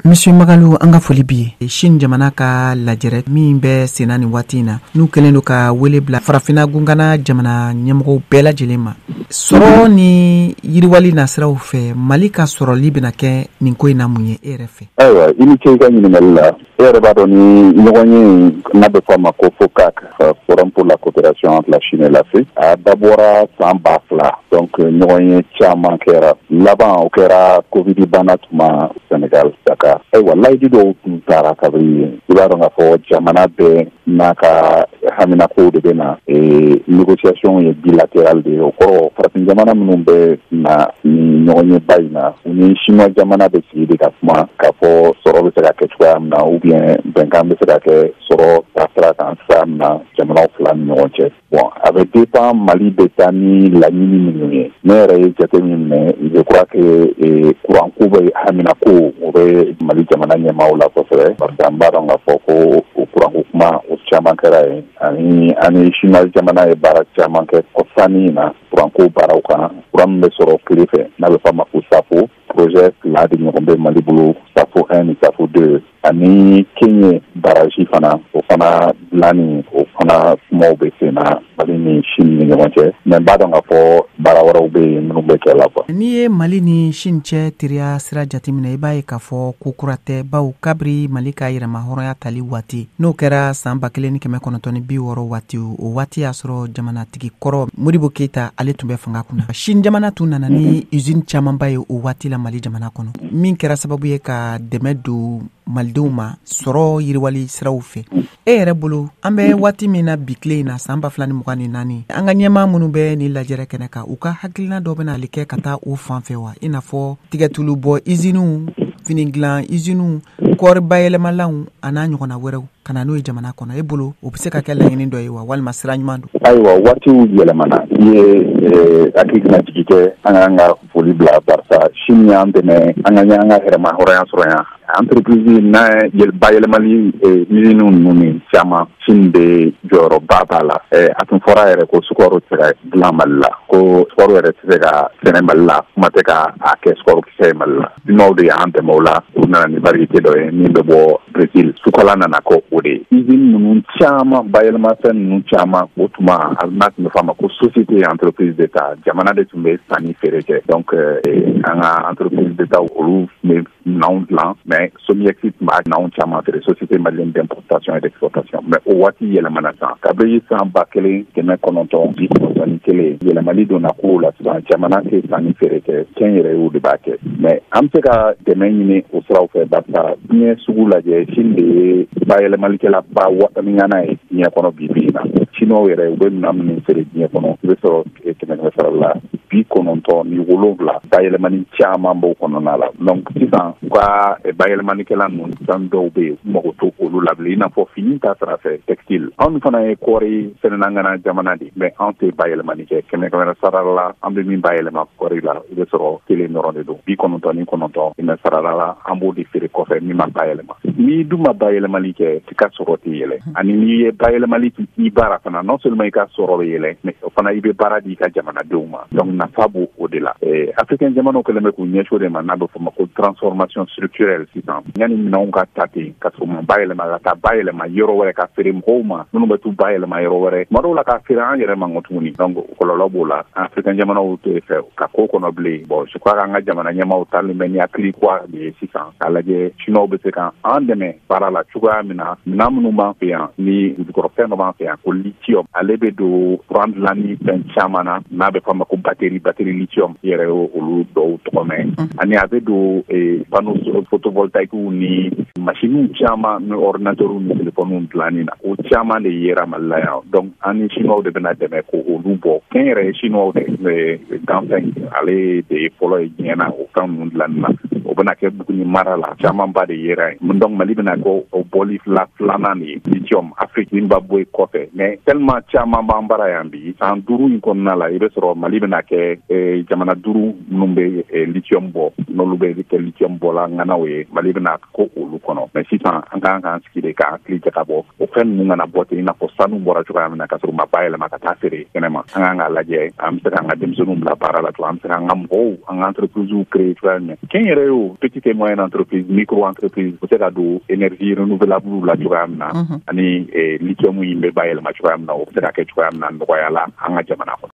Monsieur Magalu, an ka foli bi ye. Chine jamana ka lajɛrɛ min bɛ senna nin waati in na, n'u kɛlen don ka wele bila Farafinna gungana jamana ɲɛmɔgɔw bɛɛ lajɛlen ma, sɔrɔ ni yiriwali nasiraw fɛ, Mali ka sɔrɔli bɛna kɛ nin ko in na mun ye e yɛrɛ fɛ? Ayiwa, i ni ce i ka ɲininkali la. E yɛrɛ b'a dɔn, ni ɲɔgɔn ye n'a bɛ fɔ a ma ko FOCAC, Forum pour la coopération entre la Chine et l'Afrique, a dabɔra san 2000. Donc ɲɔgɔn ye caman kɛra, laban o kɛra Covid bana tuma Sénégal, Dakar. Ayiwa, layidu dɔw tun taara kabini yen. I b'a dɔn k'a fɔ jamana bɛɛ n'a ka haminakow de bɛ na. Négociation ye bilatéral de ye, o kɔrɔ farafin jamana minnu bɛ na ni ɲɔgɔn ye ba in na, u ni Chinois jamana bɛ sigi de ka kuma k'a fɔ sɔrɔ bɛ se ka kɛ cogoya min na, ou bien bɛnkan bɛ se ka kɛ sɔrɔ taasira kan cogoya min na jamanaw fila ni ɲɔgɔn cɛ. Bon, a bɛ dépend Mali bɛ taa ni laɲini minnu ye. Ne yɛrɛ ye jate min minɛ, je crois que courant ko bɛ, haminako o bɛ Mali jamana ɲɛmaaw la kosɛbɛ, parce que an b'a dɔn k'a fɔ ko o courant ko kuma o caman kɛra yen, ani Chinois jamana ye baara caman kɛ kɔsanni in na courant ko baaraw kan. Courant min bɛ sɔrɔ tile fɛ, n'a bɛ fɔ a ma ko SAFO, projet fila de ɲɔgɔn bɛ Mali bolo, SAFO 1 ni SAFO 2, ani Kénié barrage fana, o fana dilanni, o fana kumaw bɛ sen na Mali ni Chine ni ɲɔgɔn cɛ. Mais n b'a dɔn k'a fɔ baara wɛrɛw bɛ yen minnu bɛ kɛ la quoi. N'i ye Mali ni Chine cɛ teriya sira jateminɛ, i b'a ye k'a fɔ ko kura tɛ, bawo kabiri Mali ka yɛrɛma hɔrɔnya tali waati, n'o kɛra san 1960 waati, o waati y'a sɔrɔ jamanatigi kɔrɔ Modibo Keyita, ale tun bɛ fanga kunna. Chine jamana tun nana ni usine camanba ye o waati la Mali jamana kɔnɔ, min kɛra sababu ye ka dɛmɛ don malidenw ma sɔrɔ yiriwali siraw fɛ. E yɛrɛ bolo, an bɛ waati min na bi tile in na, san 2024, an ka ɲɛmaa minnu bɛ nin lajɛrɛ kɛnɛ kan, u ka hakilina dɔ bɛna ale kɛ ka taa o fan fɛ wa, i n'a fɔ tigɛtulu bɔ iziniw, fini dilan iziniw, kɔɔri bayɛlɛmalanw, a n'a ɲɔgɔnna wɛrɛw, ka na n'o ye jamana kɔnɔ? E bolo, o bɛ se ka kɛ laɲini dɔ ye wa, walima sira ɲuman don? Ayiwa, waatiw yɛlɛmana. I ye hakili jigin kɛ, an k'an ka foli bila barisa Chine y'an dɛmɛ an ka an ka yɛrɛma hɔrɔnya sɔrɔ yan. Entreprise n'a bayɛlɛmali usine ninnu ni caman, Chine de jɔyɔrɔba b'a la. A tun fɔra yɛrɛ ko sukaro tɛ se ka dilan Mali la, ko sukaro yɛrɛ tɛ se ka sɛnɛ Mali la, kuma tɛ ka a kɛ sukaro kisɛ ye Mali la. Chinois de y'an dɛmɛ o la, u nana ni variété dɔ ye min bɛ bɔ Brésil, sukala nana kɔ o de ye. Usine ninnu caman, bayɛlɛmafɛn ninnu caman, o tuma n'a tun bɛ fɔ a ma ko société entreprise d'État, jamana de tun bɛ sanni feere kɛ. Donc an ka entreprise d'État, olu tun bɛ minɛnw dilan, mais SOMIEX tun b'a minɛnw caman feere, Société malienne d'importation et d'exportation. Mais o waati yɛlɛmana sisan, kabini san 1991, yɛlɛmali donna kow la. Sisan jamana tɛ sanni feere kɛ, kɛnyɛrɛyew de b'a kɛ. Mais an bɛ se ka dɛmɛ ɲini o siraw fɛ, barisa diɲɛ sugu lajɛ, Chine de ye bayɛlɛmalikɛla ba ŋana ye diɲɛ kɔnɔ bi bi in na. Chinois yɛrɛ, u bɛ minɛn minnu feere diɲɛ kɔnɔ, i bɛ sɔrɔ kɛmɛ kɛmɛ sara la 97, bayɛlɛmani caman b'o kɔnɔna la. Donc sisan u ka bayɛlɛmanikɛla ninnu, fɛn dɔw bɛ yen, u mago t'o olu la bilen, i n'a fɔ fini ta sira fɛ, textile. Anw fana ye kɔɔri sɛnɛna jamana de, mais anw tɛ bayɛlɛmani kɛ. Kɛmɛ kɛmɛ sara la, an bɛ min bayɛlɛma kɔɔri la, i bɛ sɔrɔ kelen dɔrɔn de don. 99 kɛmɛ sara la, an b'o de feere kɔfɛ min ma bayɛlɛma. N'i dun ma bayɛlɛmali kɛ, i ka sɔrɔ tɛ yɛlɛ. Ani n'i ye bayɛlɛmali k'i baara fana, non seulement i ka sɔrɔ bɛ yɛlɛ, mais o fana i bɛ baara di i ka jamanadenw ma. Donc nafa b'o o de la. Africain jamanaw kɛlen bɛ k'u ɲɛsin o de ma, n'a bɛ fɔ o ma ko transformation structurelle. Sisan yanni minɛnw ka ta ten ka sɔrɔ u ma bayɛlɛma, ka taa bayɛlɛma yɔrɔ wɛrɛ ka feere mɔgɔw ma minnu bɛ t'u bayɛlɛma yɔrɔ wɛrɛ, tuma dɔw la ka feere an yɛrɛ ma kɔ tuguni. Donc kɔlɔlɔ b'o la, africain jamanaw tɛ fɛ ka ko kɔnɔ bilen. Bon, je crois qu'an ka jamana ɲɛmaaw taalen bɛ ni hakili kura de ye sisan, k'a lajɛ Chinois bɛ se ka an dɛmɛ baara la cogoya min na. Minɛn minnu b'an fɛ yan, ni dugukɔrɔfɛn dɔ b'an fɛ yan ko lithium, ale bɛ don courant dilanni fɛn caman na, n'a bɛ fɔ a ma ko batterie, batterie lithium, i yɛrɛ y'o olu dɔw tɔgɔ mɛn, ani a bɛ don panneau photovoltaïque ni machines caman ni ordinateur ni téléphone dilanni na. O caman de yera Mali la yan. Donc an ni Chinois de bɛna dɛmɛ ko olu bɔ. Kɛnyɛrɛye Chinois de Ganfeng, ale de ye fɔlɔ ye diɲɛ na o fɛn ninnu dilanni na. O bɛna kɛ Buguni mara la, camanba de yera yen. Donc Mali bɛna kɛ o bɔli filanan de ye lithium Afrique Zimbabwe kɔfɛ. Mais tellement caman b'an bara yan bi, san 5 in kɔnɔna la, i bɛ sɔrɔ Mali bɛna kɛ jamana 5 5 minnu bɛ lithium bɔ, n'olu bɛ kɛ lithium bɔla ŋanaw ye, Mali bɛna ko olu kɔnɔ. Mais sisan, an kan k'an sigi de ka hakili jagabɔ, o fɛn ninnu kana bɔ ten i n'a fɔ sanu bɔra cogoya min na, ka sɔrɔ u ma bayɛlɛma ka taa feere kɛnɛma. An kan k'a lajɛ, an bɛ se k'an ka denmisɛnninw bila baara la cogo, an bɛ se k'an ka mɔgɔw, an ka entreprise créer cogoya min na, kɛnyɛrɛ ye o, petite et moyenne entreprise, micro entreprise, u bɛ se ka don énergie renouvelable la cogoya min na, ani lithium in bɛ bayɛlɛma cogoya min na, o bɛ se ka kɛ cogoya min na nɔgɔya la an ka jamana kɔnɔ.